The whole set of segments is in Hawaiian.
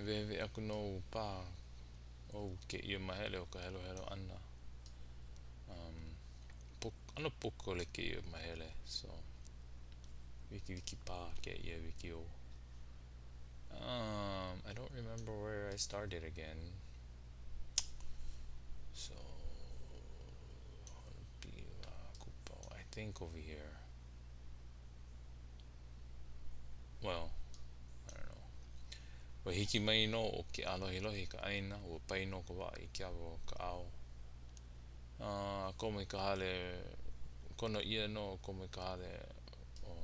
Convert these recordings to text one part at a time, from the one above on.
wehewehe aku nō paha wau kēia mahele o ka heluhelu ʻana. Um, ʻano pōkole kēia mahele, so wikiwiki paha kēia wikiō. Um, I don't remember where I started again. So, I think over here. Well, I don't know. Ua hiki mai nō ʻo Keʻālohilohi i ka ʻāina, ua pae nō ka waʻa i ke awa o Kaʻao. A komo i ka hale, kono ʻia nō komo i ka hale o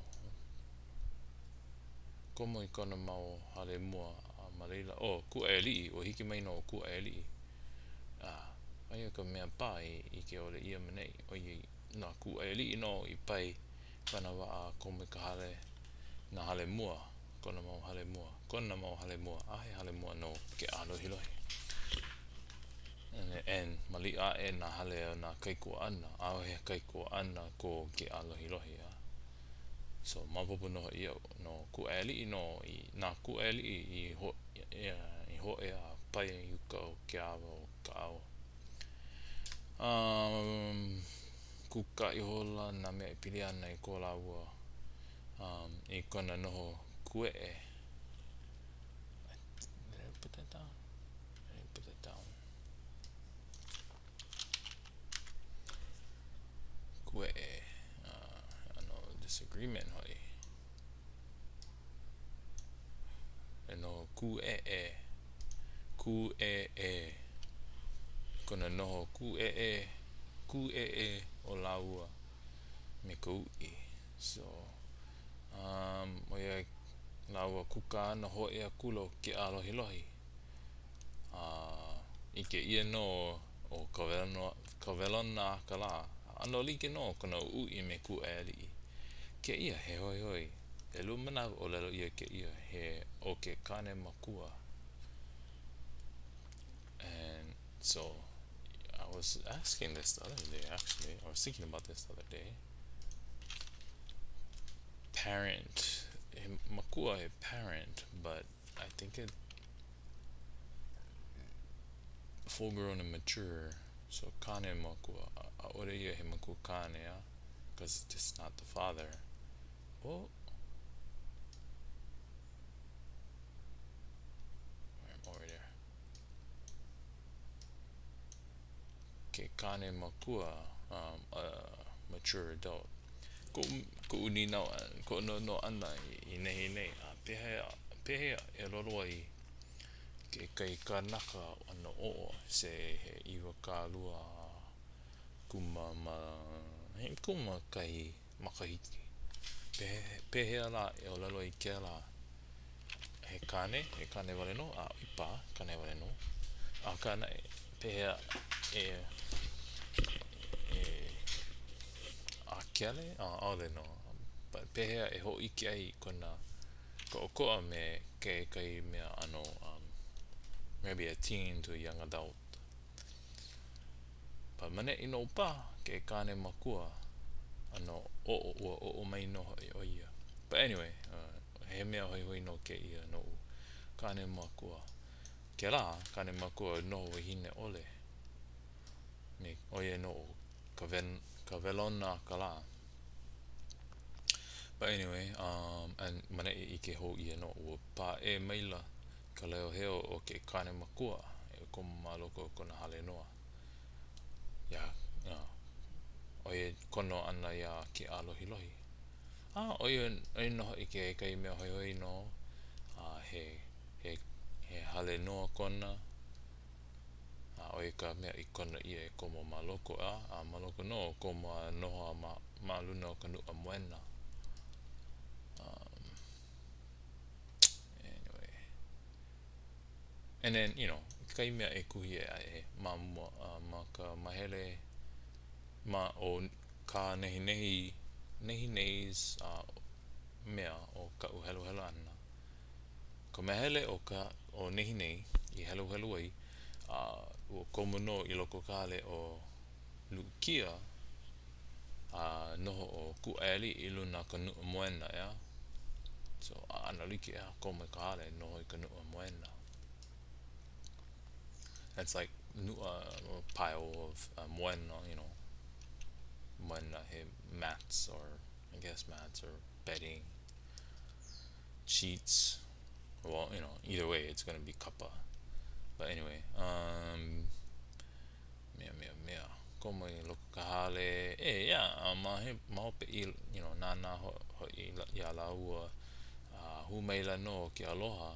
komo i kona mau hale mua a ma laila, ʻo Kūʻaiāliʻi, ua hiki mai nō ʻo Kūʻaiāliʻi. A aia ka mea paha i ʻike ʻole ʻia ma neʻi, ʻoiai na Kūʻaiāliʻi nō i pae kona waʻa a komo i ka hale, nā hale mua, kona mau hale mua, kona mau hale mua, a he hale mua no Keʻālohilohi. And, and maliʻa aʻe nā hale o nā kaikuaʻana, ʻaʻohe kaikuaʻana ko Keʻālohilohi, a. So, maopopo nō hoʻi iaʻu, no Kūʻaiāliʻi nō i, na Kūʻaiāliʻi i ho, i hōʻea a pae i uka o ke awa o Kaʻao. Um, kūkā ihola nā mea e pili ana i ko lāua um, i kona noho kueʻe. Did I put that down? I didn't put that down. Kueʻe. Uh, ʻano disagreement hoʻi. E noho kūʻēʻē, kūʻēʻē, kona noho kūʻēʻē, kūʻēʻē o lāua me ka uʻi. So, um, ʻoiai lāua kūkā ana hōʻea akula ʻo Keʻālohilohi. A ʻike ʻia nō ʻo Kawelonaakalā, ʻano like nō kona uʻi me Kūʻaiāliʻi. Kēia he hoihoi. ʻElua manawa ʻōlelo ʻia kēia he ʻo ke kāne makua. And so I was asking this the other day actually. I was thinking about this the other day. Parent, he makua he parent, but I think it full grown and mature. So kāne makua, ʻaʻole ia he makua kāne, a because it's just not the father. Oh. I'm over there. Ke kāne makua, um, a mature adult. Koʻu, koʻu nīnau, koʻu noʻonoʻo ʻana i nehinei, a pehea, pehea e lolo ai kekahi kanaka ʻano oʻo, say he 20 kuma he kumakahi makahiki. Pehea lā e ʻōlelo ai kēlā he kāne, he kāne wale nō, a ʻoi paha, kāne wale nō. Akā naʻe, pehea e, e ʻākele? A, ʻaʻole nō. But pehea e hōʻike ai i kona kāʻokoʻa me kekahi mea ʻano um, maybe a teen to a young adult. But ma neʻi nō paha ke kāne makua ʻano oʻo ua oʻo mai nō hoʻi ʻo ia. But anyway, uh, he mea hoihoi nō kēia noʻu. Kāne makua. Kēlā kāne makua noho wahine ʻole. Me, ʻo ia nō ʻo Kawen, Kawelonaakalā. But anyway, um, and ma neʻi ʻike hou ʻia nō ua paʻē maila ka leo heo o ke kāne makua e komo ma loko o kona hale noa. Iā, ʻo ia kono ʻana iā Keʻālohilohi. A ʻo ia, ʻo ia nō hoʻi kekahi mea hoihoi nō, a he, he, he hale noa kona, a ʻo ia ka mea i kono ʻia e komo ma loko, a, a ma loko nō, komo a noho a ma, ma luna o ka nuʻa moena. Um, anyway. And then, you know, kekahi mea e kuhi aʻe ma mua, uh, ma ka mahele ma o ka nehinehi, nehinei's uh, mea o kaʻu heluhelu ʻana. Ka mahele o ka o nehinei i heluhelu ai, a uh, ua komo nō i loko o ka hale o Luʻukia, a noho ʻo Kūʻaiāliʻi i luna o ka nuʻa moena, ʻeā? So, ʻano like, ʻeā, komo i ka hale, noho i ka nuʻa moena. That's like nuʻa or pile of uh, moena, you know, moena, he mats or I guess mats or bedding, sheets. Well, you know, either way, it's gonna be kapa. But anyway, um, mea, mea, mea. Komo i loko ka hale. E, yeah, um, ma, he, ma hope i, you know, nānā ho, hoʻi iā lāua, a hū maila nō ke aloha,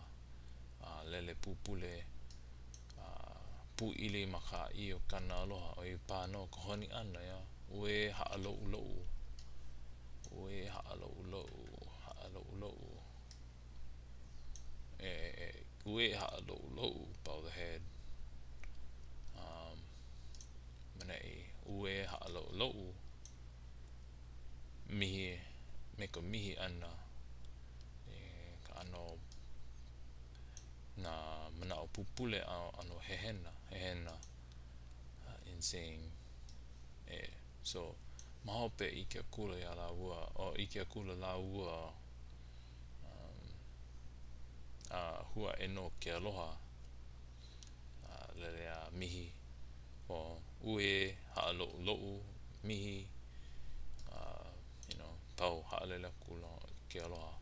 a lele pupule, a pūʻili ma ka ʻāʻī o kāna aloha, ʻoi pā nō ka honi ʻana, ʻeā. Uē haʻalouʻulouʻu. Uē haʻalouʻulouʻu, haʻalouʻulouʻu. E, e, uē haʻalouʻulouʻu, bow the head. Um, maneʻi, uē haʻalouʻulouʻu. Mihi, me ka mihi ʻana i ka ʻano nā manaʻo pupule a ʻano hehena, hehena in saying e. So, ma hope ʻike akula iā lāua, oh, ʻike akula lāua um, a hū aʻe nō ke aloha a lele a mihi, oh, uē, haʻaloʻuloʻu, mihi, a, you know, pau, haʻalele akula ke aloha.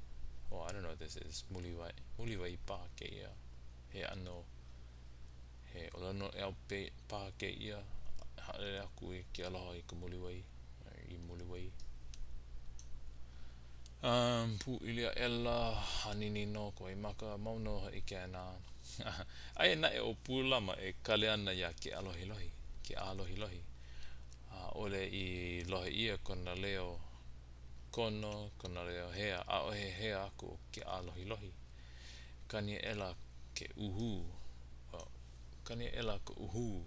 Oh, I don't know what this is. Muliwai, muliwai paha kēia. He ʻano, he ʻōlelo noʻeau paha kēia, haʻalele aku i ke aloha i ka muliwai, i muliwai. Um, pūʻili aʻela, hanini nō ka waimaka, mau nō hoʻi kēnā. Aia naʻe ʻo Pūlama e kali ana iā Keʻalohilohi, Keʻālohilohi. ʻAʻole i lohe ʻia kona leo kono, kona leo hea, ʻaʻohe hea aku o Keʻālohilohi. Kani aʻela ke ʻuhū, well, kani aʻela ka ʻuhū.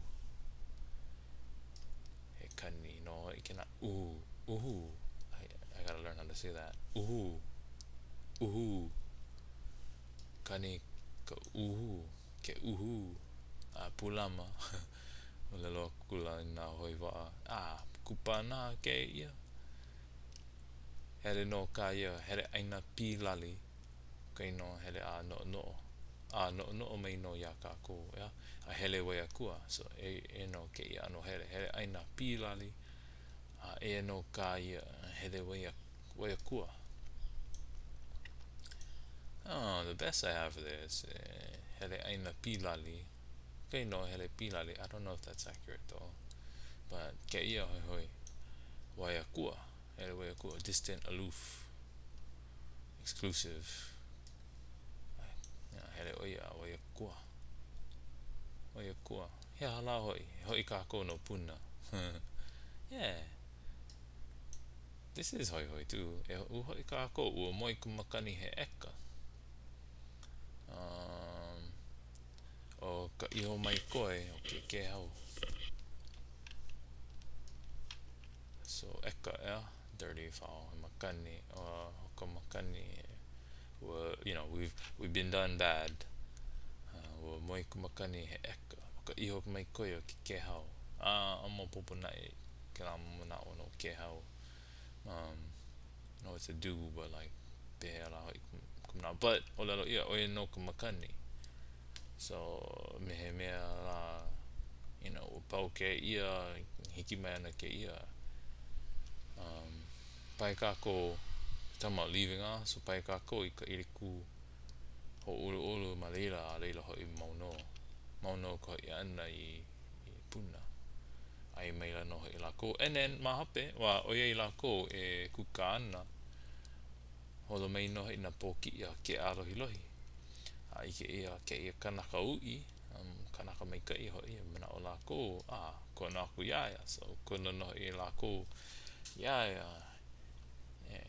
He kani nō hoʻi kēnā ʻuhū, ʻuhū. I, I gotta learn how to say that. ʻUhū, ʻuhū. Kani ka ʻuhū, ke ʻuhū a Pūlama. ʻŌlelo akula i nā hoe waʻa, ah, kupanaha kēia. Hele nō kā ia, hele ʻaina pīlali. Kainō hele a noʻonoʻo, a noʻonoʻo mai nō iā kākou, ʻeā, a hele Waiakua, so eia nō kēia ʻano hele, hele ʻaina pīlali, a eia nō kā ia hele Waiakua. Oh, the best I have for this, eh, hele ʻaina pīlali, kainō hele pīlali, I don't know if that's accurate though, but kēia hoihoi, Waiakua, hele Waiakua, distant, aloof, exclusive. Hele ʻo ia a Waiakua. Waiakua. He aha lā hoʻi? E hoʻi kākou no Puna. yeah. This is hoihoi too. E hoʻi kākou, ua moe ka makani he ʻeka. Um, ʻo ka iho mai koe o ke kēhau. So, ʻeka, ʻeā? Dirty foul, he makani, uh, ʻo ka makani, ua, you know, we've, we've been done bad. Uh, ua moe ka makani he ʻeka, ʻo ka iho mai koe o ke kēhau. A, uh, maopopo naʻe kēlā manaʻo no kēhau. Um, I know it's a dew, but like, pehea lā hoʻi ka manaʻo. But, ʻōlelo ʻia, ʻo ia nō ka makani. So, me he mea lā, you know, ua pau kēia, hiki mai ana kēia. Um, pae kākou, talking about leaving off, so pae kākou i ka ʻilikū hōʻuluʻulu ma laila, a laila hoʻi mau nō. Mau nō ka hoʻi ʻana i, i Puna. ʻAe maila nō hoʻi lākou. And then, ma hope, wā, ʻoiai lākou e kūkā ana, Holo mai nō hoʻi nā pōkiʻi a Keʻālohilohi. A ʻike ʻia kēia kanaka uʻi, um, kanaka maikaʻi hoʻi, manaʻo lākou, a, kono aku iā ia. So, kono nō hoʻi lākou iā ia e,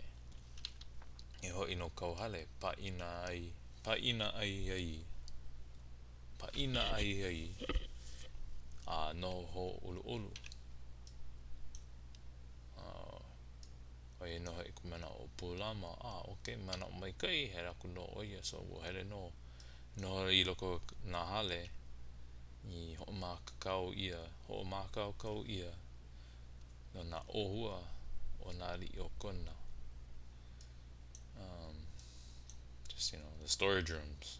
e hoʻi no kauhale, pāʻina ai, pāʻina ai ai, pāʻina ai ai, a noho hōʻuluʻulu. Uh, ʻOiai nō hoʻi ka manaʻo o Pūlama, a, okay, manaʻo maikaʻi, hele aku nō ʻo ia, so ua hele nō, noho i loko o nā hale i hoʻomākaukau ʻia, hoʻomākaukau ʻia no nā ʻōhua o nā aliʻi o Kona. Um, just, you know, the storage rooms.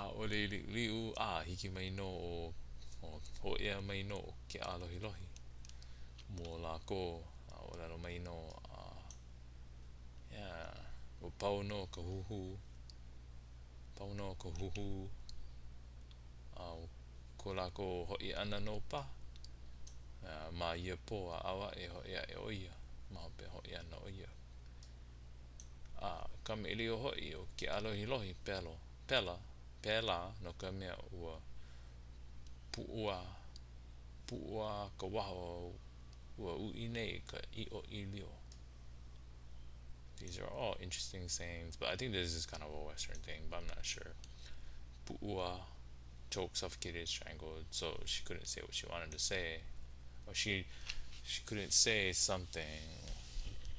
ʻAʻole i liʻuliʻu, a hiki mai nō ʻo, ʻo hōʻea mai nō ʻo Keʻālohilohi. Mua o lākou, a ʻōlelo mai nō, a yeah, ua pau nō ka huhū. Pau nō ka huhū. A ʻo ko lākou hoʻi ʻana nō paha. Ma ia pō a ao aʻe hoʻi aʻe ʻo ia, ma hope hoʻi ana ʻo ia. A kamaʻilio hoʻi ʻo Keʻālohilohi pelo, pela, pēlā no ka mea ua puʻua, puʻua ka waha o ua uʻi nei i ka ʻiʻo ʻīlio. These are all interesting sayings, but I think this is kind of a Western thing, but I'm not sure. Puʻua, choked, suffocated, strangled, so she couldn't say what she wanted to say. Or she she couldn't say something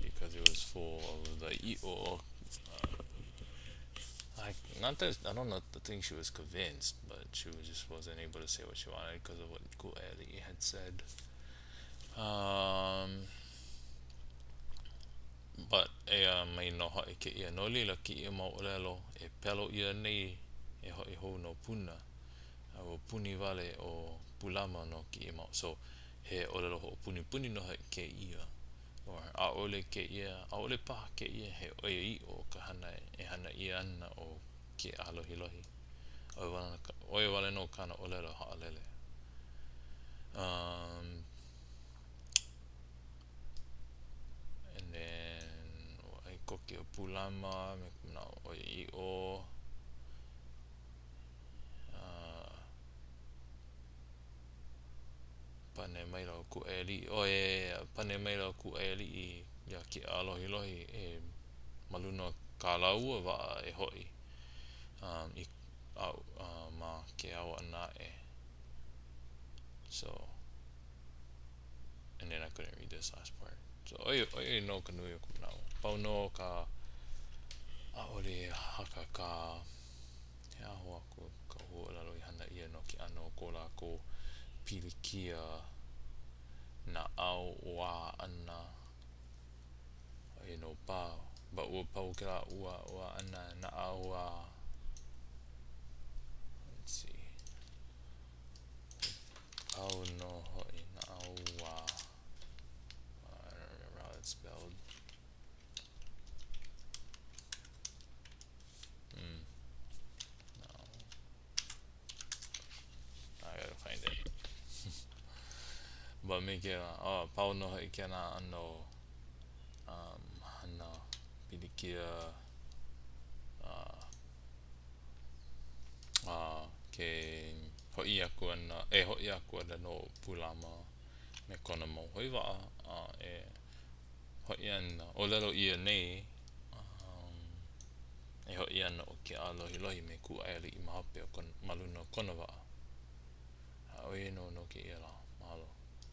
because it was full of the ʻiʻo. Uh, I not that I don't know. I think she was convinced, but she was just wasn't able to say what she wanted because of what Ku'eli had said. Um, but eia mai nō hoʻi kēia. No laila kēia mau ʻōlelo e pelo ʻia nei e hoʻi hou no Puna. A ua puni wale ʻo Pūlama no kēia mau. So, he ʻōlelo hoʻopunipuni nō hoʻi kēia. Or, ʻaʻole kēia, ʻaʻole paha kēia he ʻoiaʻiʻo o ka hana e hana ʻia ana ʻo Keʻālohilohi. ʻO ia wale nō kāna ʻōlelo haʻalele. Um, and then, ua ʻai koke ʻo Pūlama me ka manaʻo ʻoiaʻiʻo. Uh, pane maila ʻo Kūʻaiāliʻi, oh yeah, yeah, yeah, pane maila ʻo Kūʻaiāliʻi iā Keʻālohilohi e ma luna o kā lāua waʻa e hoʻi um, i, a, uh, ma ke ao ʻana aʻe. So, and then I couldn't read this last part. So, ʻo ia, ʻo ia nō ka nui o ka manaʻo. Pau nō ka ʻaʻole hakakā. He aho aku ka huaʻōlelo i hana ʻia no ke ʻano o ko lākou pilikia naʻauā ʻana. ʻO ia nō pau. But ua pau kēlā ʻuā ʻuā ʻana naʻauā. Let's see. Pau nō hoʻi naʻauā. I don't remember how it's spelled. Mm. No. I gotta find it. But me kēlā, oh, pau nō hoʻi kēlā ʻano um, hana pilikia uh, uh, ke hoʻi aku ana, e hoʻi aku ana nō ʻo Pūlama me kona mau hoe waʻa a e hoʻi ana, ʻōlelo ʻia nei, um, e hoʻi ana ʻo Keʻālohilohi me Kūʻaiāliʻi ma hope o kona, ma luna o kona waʻa. A ʻo ia nō no kēia lā. Mahalo.